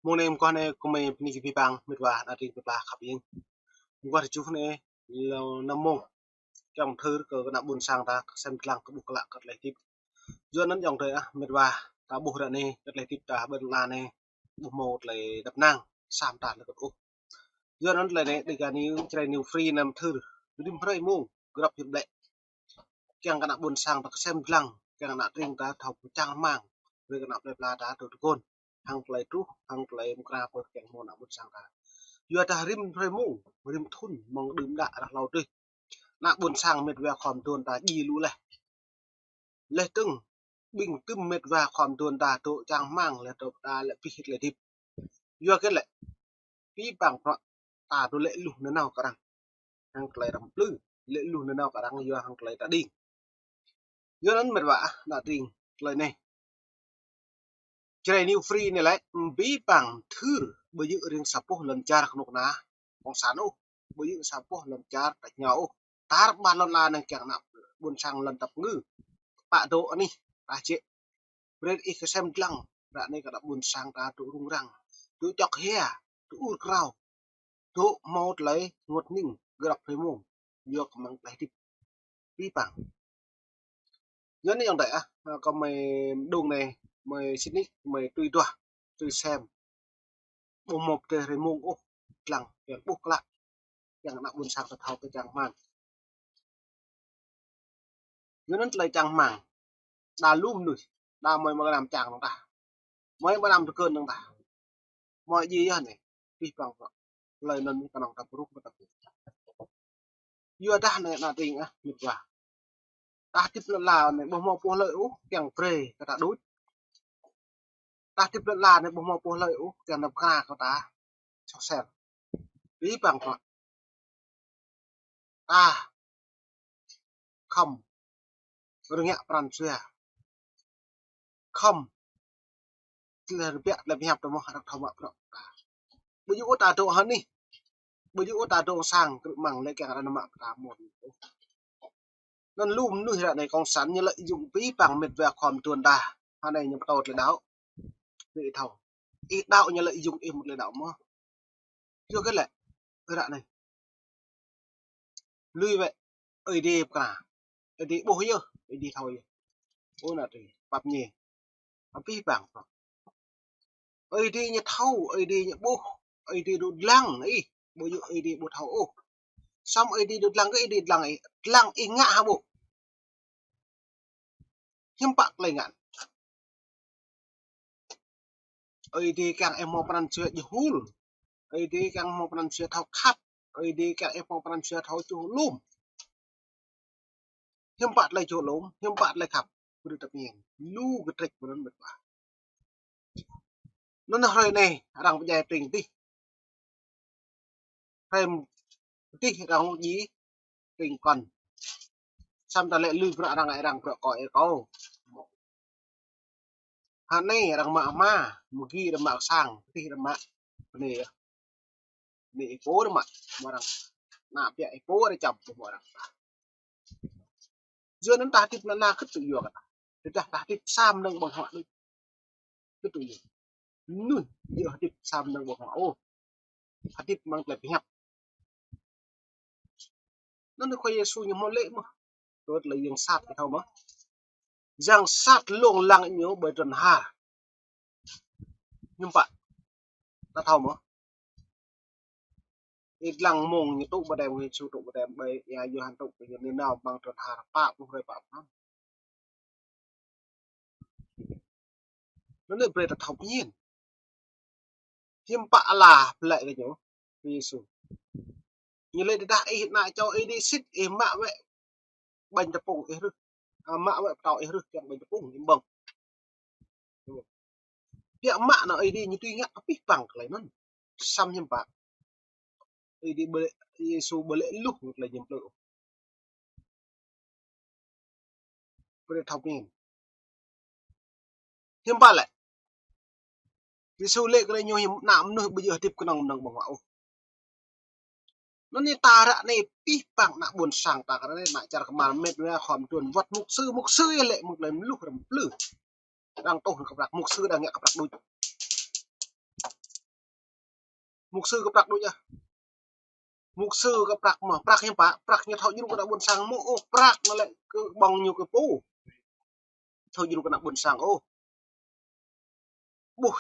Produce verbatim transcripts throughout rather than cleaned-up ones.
Mông anai mơguah anai kơmơi bơni kơ abih bang mĕt wa ană tring pơplah khăp ing. Mơguah tơjuh anai lơ năm mông. Kiăng thâo kơ ană ƀôn sang ta, kơsem dlăng kơ ƀuh klă kơ tơlơi hơdip. Yua anŭn ayŏng adơi ah, mĕt wa, ta ƀuh ră anai, kơ tơlơi hơdip ta ƀơi lŏn anai, ƀu hmâo tơlơi dăp năng, sa mơta lĕ kơ ôh. Yua anŭn tơlơi anai, Dega News, Jrai News Free năm thâo, rĭm hrơi mông, grăp hơdip lĕ. Kiăng kơ ană ƀôn sang ta kơsem dlăng, kiăng kơ ană tring ta thâo pơčang rơmang, brơi kơ ană plơi pla ta thâo tơguan, hăng tơlơi truh, hăng tơlơi mơkra pơ kiăng hmâo ană ƀôn sang ta. Yua dah rĭm hrơi mông, rĭm thŭn, mơ̆ng đưm đă rah hlâo tih. Ană ƀôn sang mĕt wa khŏm tuan ta djai lu laih. Laih dơ̆ng, ƀing tơm mĕt wa khŏm tuan ta dŏ čang rơmang laih dŏ ta lĕ pih hĭt lĕ hơdip. Yua kơ lĕ, abih bang bruă ta dŏ lĕ luh nanao kơ arăng. Hăng tơlơi răm plư, lĕ luh nanao kơ arăng yua hăng tơlơi ta đing. Yua anŭn mĕt wa ah, ană tring, tơlơi anai. Jrai News Free anai lĕ, abih bang thâo, ƀu djơ̆ riêng sa boh lŏn čar kơnuk kơna, kông sản ôh, ƀu djơ̆ sa boh lŏn čar ta ñu ôh. Tar ƀar lŏn la anai kiăng ană ƀôn sang lŏn tăp ngư. Pă dŏ anih, ta jĕ. Brơi ih kơsem dlăng, ră anai kơ ană ƀôn sang ta dŏ rŭng răng. Dŏ čŏk hia, dŏ ur krao. Dŏ hmâo tơlơi rơngot hning, grăp hrơi mông. Yua kơ mơ̆ng tơlơi hơdip. Abih bang. Yua anai ayŏng adơi ah, kơ mơi mơđung anai, mơi sĭt nik, mơi tui duah, tui sem. Ƀu hmâo pơdơi hrơi mông ôh, dlăng, kiăng ƀuh klă. Kiăng ană ƀôn sang ta thâo kơ čang rơmang. Yua anŭn tơlơi čang rơmang. Đa lu mơnuih, đa mơi mơ̆ng anăm čang dơ̆ng tah. Mơi mơ̆ng anăm tơkơn dơ̆ng tah. Mơi djai yơh anai, abih bang bruă. Tơlơi anŭn kơnơ̆ng ta pơruh kơ ta pơruh. Yua dah anai ană tring ah, mĕt wa. Ta hơdip lŏn la anai ƀu hmâo pô hlơi ôh, kiăng brơi kơ ta đôč. Ta hơdip lŏn la anai ƀu hmâo pô hlơi ôh, kiăng nao pơkra kơ ta. Soh ser. Abih bang bruă. Ta khŏm rơngiă pran jua. Khŏm tơlơi rơbiă tơlơi pơhiăp ta mơ̆ arăng thâo mă bruă ta. Ƀu djơ̆ ôh ta dŏ hơnih. Ƀu djơ̆ ôh ta dŏ sang krư̆ măng lĕ kiăng arăng mă ta mơ̆n. Anŭn lu mơnuih ră anai kông sản ñu lợi dụng abih bang mĕt wa khŏm tuan ta. Hơnai ñu pơtô tơlơi đaŏ. Ih thâo. Ih đaŏ ñu lợi dụng ih mơ̆ng tơlơi đaŏ mơ̆. Yua kơ lĕ, ră anai. Lui wĕ, Ơi Adai pơkra. Ơi Adai ƀuh yơh, Ơi Adai thâo yơh. Ơ ană tring, pap ñe. Abih bang bruă. Ơi Adai ñu thâo, Ơi Adai ñu ƀuh, Ơi Adai dŏ dlăng ih, ƀu djơ̆ Ơi Adai ƀu thâo ôh. Samơ̆ Ơi Adai dŏ dlăng kơ Ơi Adai dlăng ih, dlăng ih ngă hă ƀu. Hiư̆m pă tơlơi ngă. Ơi Adai kiăng ih hmâo pran jua djơ̆ hul. Ơi Adai kiăng hmâo pran jua thâo khăp. Ơi Adai kiăng ih hmâo pran jua thâo čuh lŏm. Hiư̆m pă tơlơi čuh lŏm, hiư̆m pă tơlơi khăp. Brơi ta pơmĭn. Lu kơtrĕč mơ̆n mĕt wa. Anŭn hrơi anai, arăng pơdjai tring tih. Hrơi tih arăng djai tring kŏn. Samơ̆ ta lĕ lui bruă arăng, arăng bruă kơ ih kâo. Hơnai arăng mă hma, mơgi arăng mă sang, tih arăng mă. Bơni yơh. Bơni ih pô arăng mă, mă arăng. Ană ƀiă ih pô arăng čăm, mă arăng. Yua anŭn ta hơdip lŏn la kơtư̆ yua kơ ta. Tơdah ta hơdip sa mơnơ̆ng ƀơ̆ng huă đôč. Kơtư̆ yua. Mơnuih djơ̆ hơdip sa mơnơ̆ng ƀơ̆ng huă ôh. Hơdip mơ̆ng tơlơi pơhiăp. Anŭn Khua Yêsu ñu hmâo lĕ mơ̆. Tui tơlơi yang sat ta thâo mơ̆. Yang sat lông lăng ñu ƀơi trần har. Hiư̆m pă. Ta thâo mơ̆. Ih lăng mông ñu tŭ ƀơi đêm, Yêsu tŭ ƀơi đêm, ƀơi ia Yôhan tŭ ƀơi ñu nao amăng trần har pă pluh hrơi pă pluh năm. Anŭn lĕ brơi ta thâo pơmĭn. Hiư̆m pă ala pơlĕ kơ ñu, Yêsu. Ñu lĕ tơdah ih ană čô Ơi Adai sĭt, ih mă wĕ ƀañ tơpŭng ih rưh. A, mă wĕ pơtâo ih rưh kiăng ƀañ tơpŭng ih ƀơ̆ng. Biă mă anŭn Ơi Adai ñu tui ngă abih bang tơlơi anŭn. Samơ̆ hiư̆m pă. Ơi Adai ƀu lĕ, Yêsu ƀu lĕ luh tơlơi ñu plư. Brơi thâo pơmĭn. Hiư̆m pă lĕ. Yêsu lĕ kơ ñu hiư̆m ană mơnuih ƀu djơ̆ hơdip kơnơ̆ng mơnơ̆ng ƀơ̆ng huă ôh. Anŭn ñu ta ră anai abih bang ană ƀôn sang ta kơ anai ană čar kơmar mĕt wa khŏm tuan wơ̆t mục sư, mục sư yơh lĕ mơ̆ng tơlơi mơluh răm plư. Arăng tuh kơ prăk mục sư đang ngă kơ prăk đôč. Mục sư kơ prăk đôč ah. Mục sư kơ prăk mơ̆, prăk hiư̆m pă, prăk ñu thâo djru kơ ană ƀôn sang mơ̆ ôh, prăk anŭn lĕ kơ ƀơ̆ng ñu kơ pô. Thâo djru kơ ană ƀôn sang ôh. Ƀuh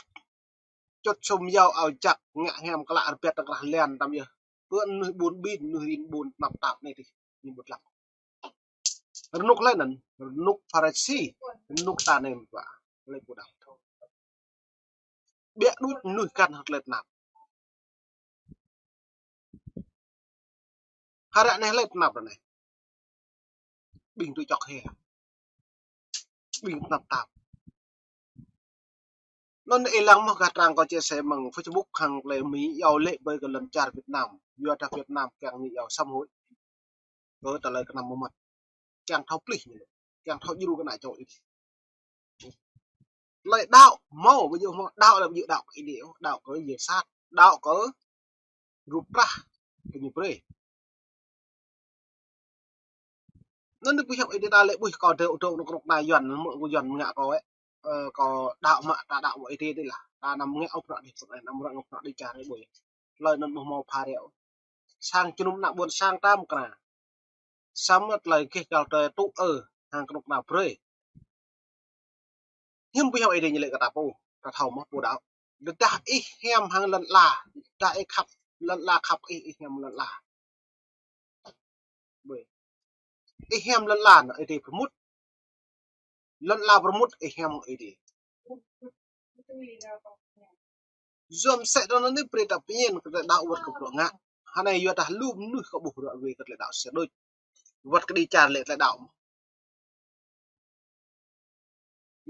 čŏt sum yâo ao jak ngă hiam klă rơbat tơkrah lan tăm yơh. Pơ mơnuih ƀun ƀin, mơnuih rin ƀun tơnap tap anai tih, ñu ƀu lăng. Rơnŭk laih anŭn, rơnŭk Pharisi, rơnŭk ta anai mơ̆n pă, laih ƀu đaŏ. Ƀiă đôč mơnuih kăn hơt laih tơnap. Hơră anai laih tơnap ră anai. Ƀing tui čŏk hia. Ƀing tơnap tap. Anŭn ih lăng mơ̆ gah trang kâo chia sẻ mơ̆ng Facebook hăng tơlơi Mi iâu laĭ ƀơi kơ lŏn čar Việt Nam. Yua dah Việt Nam kiăng ñu iâu xã hội. Kơ tơlơi kơnăm mơmŏt. Kiăng thâo plih ñu. Kiăng thâo djru kơ ană čô ih. Tơlơi đaŏ hmâo, ƀu djơ̆ hmâo đaŏ lĕ ƀu djơ̆ đaŏ kơ Ơi Adai ôh, đaŏ kơ yơh sat, đaŏ kơ rup trah kơ ñu brơi. Anŭn ƀu hiăp Ơi Adai ta lĕ ƀuh kâo dŏ dŏ nŏk nŏk ană Yuan, mơ̆ kơ Yuan ngă kâo ĕ. Ơ, kâo đaŏ mă, ta đaŏ mă Ơi Adai dih lah. Ta anăm ngă ôh prăk dih, anăm ră ngă prăk dih čar ih ƀuh yơh. Tơlơi anŭn ƀu hmâo pha rĕo. Sang jơnum ană ƀôn sang ta mơ̆ kơna. Samơ̆ tơlơi gêh gal tơlơi tŭ ơ, hăng kơnuk kơna brơi. Hiư̆m ƀu hiăp Ơi Adai ñu laĭ kơ ta pô, ta thâo mơ̆ pô đaŏ. Tơdah ih hiam hăng lŏn ala, tơdah ih khăp lŏn ala khăp ih, ih hiam lŏn ala. Ƀơi. Ih hiam lŏn ala anŭn Ơi Adai pơmŭt. Lŏn ala pơmŭt ih hiam Ơi Adai. Yua mơsĕ tơlơi anŭn brơi ta pơñen kơ tơlơi đaŏ wơ̆t kơ bruă ngă. Hơnai yua dah lu mơnuih kơ ƀuh ruă ruai kơ tơlơi đaŏ sĭt đôč. Wơ̆t kơ dêh čar lĕ tơlơi đaŏ mơ̆.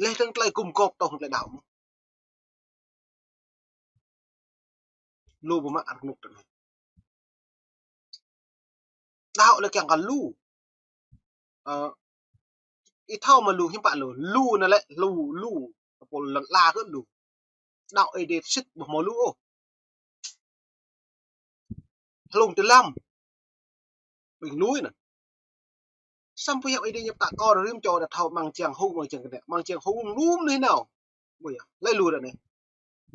Leh dơ̆ng tơlơi gum gôp tŏng tơlơi đaŏ mơ̆. Lu ƀu mă rơnŭk tơ anai. Đaŏ lĕ kiăng kơ lu. Ơ, ih thâo mơ̆ lu hiư̆m pă lu. Lu anŭn lĕ lu, lu. Tơpul lŏn ala kơ lu. Đaŏ Ơi Adai sĭt ƀu hmâo lu ôh. Hlung tơlăm. Ƀing lu anŭn. Samơ̆ hiăp Ơi Adai ñu pơtă kơ rĭm čô ta thâo mơ̆ng čang hung, mơ̆ng čang kơnĕ, mơ̆ng čang hung lu mơnuih nao. Ƀuh yơh, laĭ lu ră anai.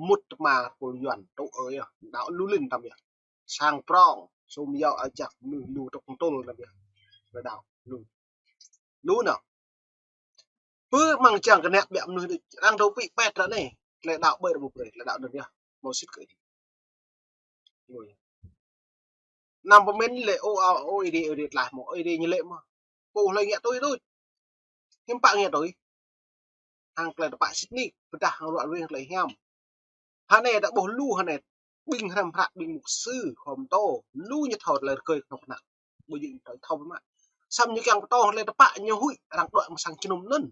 Mŭt tơma pô Yuan tŭ ơ yơh, đaŏ lu lin tăm yơh. Sang prong, sum yâo ao jak mơnuih lu tŏk tơl tăm yơh. Laĭ đaŏ lu. Lu nao. Pơ mơ̆ng čang kơnĕ ƀiă mơnuih đôč, arăng dŏ pĭ pet ră anai. Tơlơi đaŏ ƀơi rơmŭk brơi, tơlơi đaŏ anŭn yơh. Hmâo sĭt kơ Ơi Adai. Ôi. Anăm pơmĭn lĕ, ô, ô, Ơi Adai, Ơi Adai tlaih mơ̆, Ơi Adai ñu laĭ mơ̆. Pô hlơi ngă tui đôč. Hiư̆m pă ngă tui. Hăng tơlơi tơpă sĭt nik, pơdah hăng ruă ruai hăng tơlơi hiam. Hơnai ta ƀuh lu hơnai, ƀing hrăm hră, ƀing mục sư, khua pơtô, lu ñu thâo tơlơi rơgơi kơnuk kơna. Ƀu djơ̆ ñu thâo, thâo mơ̆. Samơ̆ ñu kiăng pơtô hăng tơlơi tơpă ñu huĭ, arăng đuaĭ mơ̆ng sang jơnum anŭn.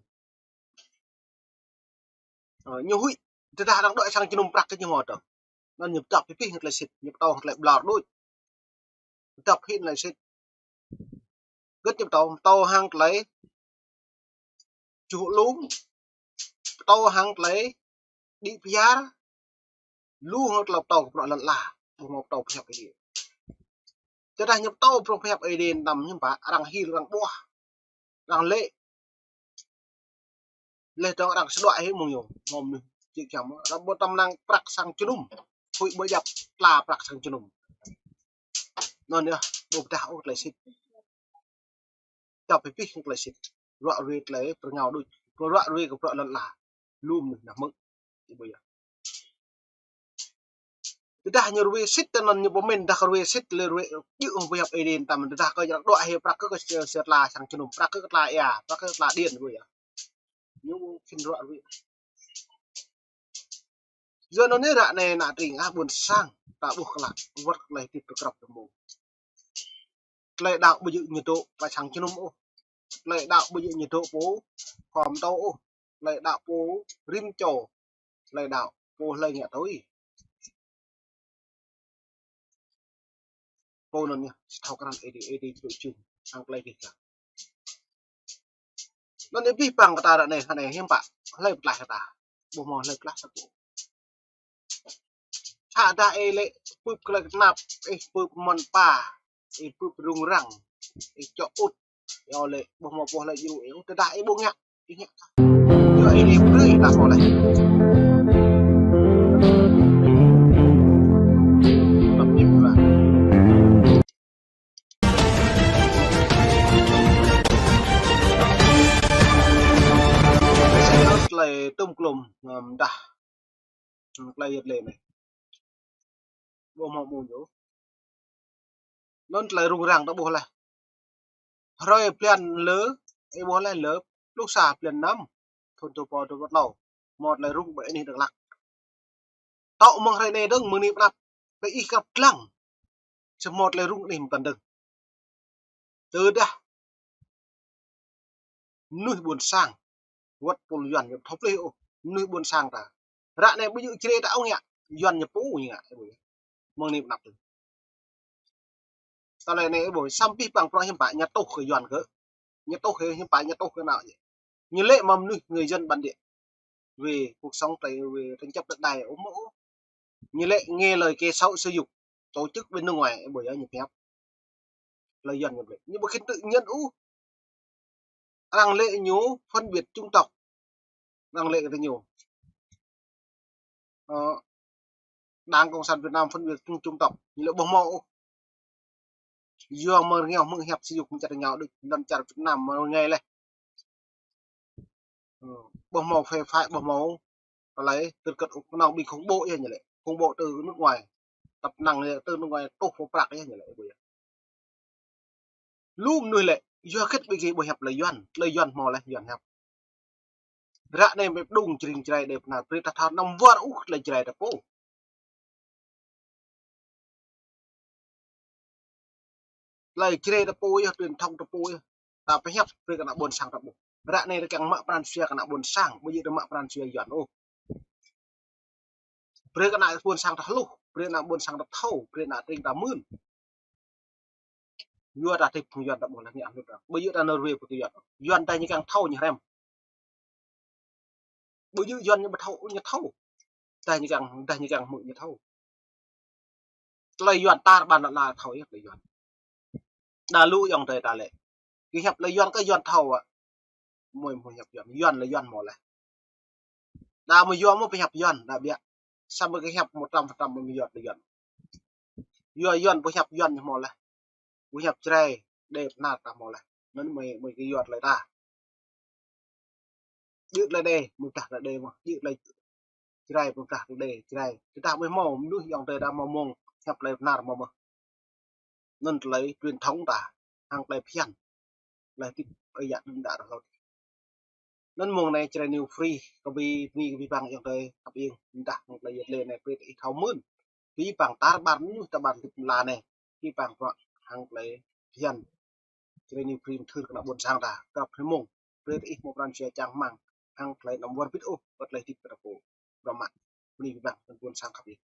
Ơ, ñu huĭ, tơdah arăng đuaĭ sang jơnum prăk kơ ñu hmâo tơ̆. Anŭn ñu pơdŏp hĭ pih hăng tơlơi sĭt, ñu pơtô hăng tơlơi ƀlŏr đôč. Pơdŏp hĭ tơlơi sĭt. Gơ̆t ñu pơtô, pơtô hăng tơlơi čuh lung, pơtô hăng tơlơi đĭ pơyar, lu hăng tơlơi pơtô kơ bruă lŏn ala, ƀu hmâo pơtô pơhiăp Ơi Adai. Tơdah ñu pơtô bruă pơhiăp Ơi Adai tăm hiư̆m pă, arăng hil, arăng ƀuah, arăng lĕ. Leh dơ̆ng arăng sơđuaĭ hĭ mơ̆ng ñu, mơ̆ng ñu, či kiăng mơ̆, arăng ƀu tơm lăng prăk sang jơnum, huĭ ƀu djăp tla prăk sang jơnum. Anŭn yơh, ƀu pơdah ôh tơlơi sĭt. Dŏp hĭ pih tơlơi sĭt. Ruă ruai tơlơi pơrơngao đôč. Ruă ruai kơ bruă lŏn ala. Lu mơnuih nao hmư̆. Ih ƀuh yơh. Tơdah ñu ruai sĭt tơ anŭn ñu pơmĭn dah kơ ruai sĭt lĕ ruai djơ̆ hăng pơhiăp Ơi Adai tăm tơdah kơ arăng đuaĭ hĭ prăk kơ kơ tla sang jơnum, prăk kơ tla ia, prăk kơ tla điện ƀuh yơh. Ñu khĭn ruă ruai. Yua anŭn anai ră anai ană tring ah ƀôn sang ta ƀuh klă wơ̆t tơlơi hơdip tơkrăp tơmô. Tơlơi đaŏ ƀu djơ̆ ñu dŏ pơ sang jơnum ôh. Tơlơi đaŏ ƀu djơ̆ ñu dŏ pô khua pơtô ôh. Tơlơi đaŏ pô rĭm čô. Tơlơi đaŏ pô hlơi ngă tui. Pô anŭn yơh, thâo krăn Ơi Adai, Ơi Adai či dŏ jum hăng tơlơi gêh gal. Anŭn yơh abih bang kơ ta ră anai, hơnai hiư̆m pă, hlơi pơtlaih kơ ta. Ƀu hmâo hlơi pơtlaih sa pô. Hă dah ih lĕ bưp tơlơi tơnap, ih bưp mơ̆n pa, ih bưp rŭng răng, ih čŏ ŭt, yua lĕ ƀu hmâo pô hlơi djru ih, tơdah ih ƀu ngă, ih ngă kah. Yua ih lĕ brơi ta pô laih. Ê, tŭm klôm, ưm, dah. Ưm, tơlơi yet lĕ anai. Ƀu hmâo mơ̆ ñu. Anŭn tơlơi rŭng răng ta ƀuh laih. Hrơi blan lơ, ê ƀuh laih lơ, pluh sa blan năm. Thŭn dua rơbâo dua pluh klâo. Hmâo tơlơi rŭng ƀơi anih Dak Lak. Tŏ mơ̆ng hrơi anai dơ̆ng, mơ̆ng anai pơ anăp. Tơ ih krăp lăng. Samơ̆ tơlơi rŭng anih mơ̆n dơ̆ng. Tơdah mơnuih ƀôn sang, wơ̆t pô Yuan ñu thâo plih ôh, mơnuih ƀôn sang ta. Ră anai ƀu djơ̆ Jrai ta ôh ngă, Yuan ñu pô ñu ngă, ơ ƀuh. Mơ̆ng anai pơ anăp tơ. Tơlơi anai ƀuh, samơ̆ pih pang prŏng hiư̆m pă ñu tuh kơ Yuan kơ. Ñu tuh kơ hiư̆m pă ñu tuh kơ nao ñu. Ñu lĕ mă mơnuih người dân bản địa. Về cuộc sống tại, về tranh chấp đất đai ôh mơ̆ ôh. Ñu lĕ nghe lời kẻ xấu xúi giục, tổ chức bên nước ngoài, ơ ƀuh yơh ñu pơhiăp. Tơlơi Yuan ñu lĕ. Ñu ƀu khĭn tự nhiên ôh. Arăng lĕ ñu phân biệt chủng tộc. Arăng lĕ kơ ñu. Ơ, Đảng Cộng sản Việt Nam phân biệt chủng, chủng tộc. Ñu lĕ ƀu hmâo ôh. Yua mơ̆ rơngiao hmư̆ hiăp sĭ yŭk mơ̆ng čar rơngiao đôč lŏn čar Việt Nam mơ̆ rơngai laih. Ơ, ƀu hmâo phê phái, ƀu hmâo tơlơi tơkăt ôh, kơnơ̆ng ƀing khủng bố yơh ñu lĕ. Khủng bố từ nước ngoài. Tăp năng lĕ từ nước ngoài tuh pơ prăk yơh ñu lĕ, ƀuh yơh. Lu mơnuih lĕ, yua khĭt ƀing gih ƀu hiăp tơlơi Yuan, tơlơi Yuan hmâo laih, Yuan hiăp. Ră anai mơ̆ pơđung jơring Jrai đe pơnar, brơi ta thâo năm wơr ôh tơlơi Jrai ta pô. Tơlơi Jrai ta pô yơh, truyền thống ta pô yơh. Ta pơhiăp brơi kơ ană ƀôn sang ta ƀuh. Ră anai ta kiăng mă pran jua kơ ană ƀôn sang, ƀu djơ̆ ta mă pran jua Yuan ôh. Brơi kơ ană ƀôn sang ta hluh, brơi ană ƀôn sang ta thâo, brơi ană tring ta mưn. Yua ta tĭp phung Yuan ta ƀuh laih ngă hlut ta. Ƀu djơ̆ ta nơ̆r wê pơkơ Yuan. Yuan ta ñu kiăng thâo ñu hrăm. Ƀu djơ̆ Yuan ñu ƀu thâo, ñu thâo. Ta ñu kiăng, ta ñu kiăng hmư̆ ñu thâo. Tơlơi Yuan tar ƀan lă la thâo yơh tơlơi Yuan. Đa lu ayŏng adơi ta lĕ. Kơ hiăp tơlơi Yuan kơ Yuan thâo ă. Mơi mơi hiăp Yuan, Yuan lĕ Yuan hmâo laih. Đa mơi Yuan mơi pơhiăp Yuan, đa biă. Samơ̆ kơ hiăp một trăm phần trăm mơi Yuan lĕ Yuan. Yua Yuan pơhiăp Yuan ñu hmâo laih. Pơhiăp Jrai, đe pơnar ta hmâo laih. Anŭn mơi, mơi kơ Yuan tơlơi ta. Djơ̆ tơlơi đe, mơ̆ tah tơlơi đe mơ̆. Djơ̆ tơlơi Jrai, mơ̆ tah tơlơi đe, Jrai. Tơdah mơi hmâo, mơnuih ayŏng adơi ta hmâo mơ̆ng, hiăp tơlơi pơnar hmâo mơ̆. Anŭn tơlơi truyền thống ta, hăng tơlơi phiăn. Tơlơi tĭp ơi yă đưm đă rơhôt. Anŭn mơ̆ng anai Jrai New Free, kơ ƀing, ƀing, ƀing pang ayŏng adơi, khăp ing, mơ̆ tah mơ̆ng tơlơi yet lĕ anai brơi ih thâo mưn. Ƀing pang tar ƀar mơnuih ta ƀar tĭp la anai. Ƀing pang prăk hăng tơlơi phiăn. Jrai New Free mơthưr kơ ană ƀôn sang ta, kơ phê mông. Brơi ih hmâo pran jua čang rơmang, hăng tơlơi năm wơr bĭt ôh, wơ̆t tơlơi tĭp kơ ta pô. Rơmang. Bơni ƀing pang, ană ƀôn sang khăp ing.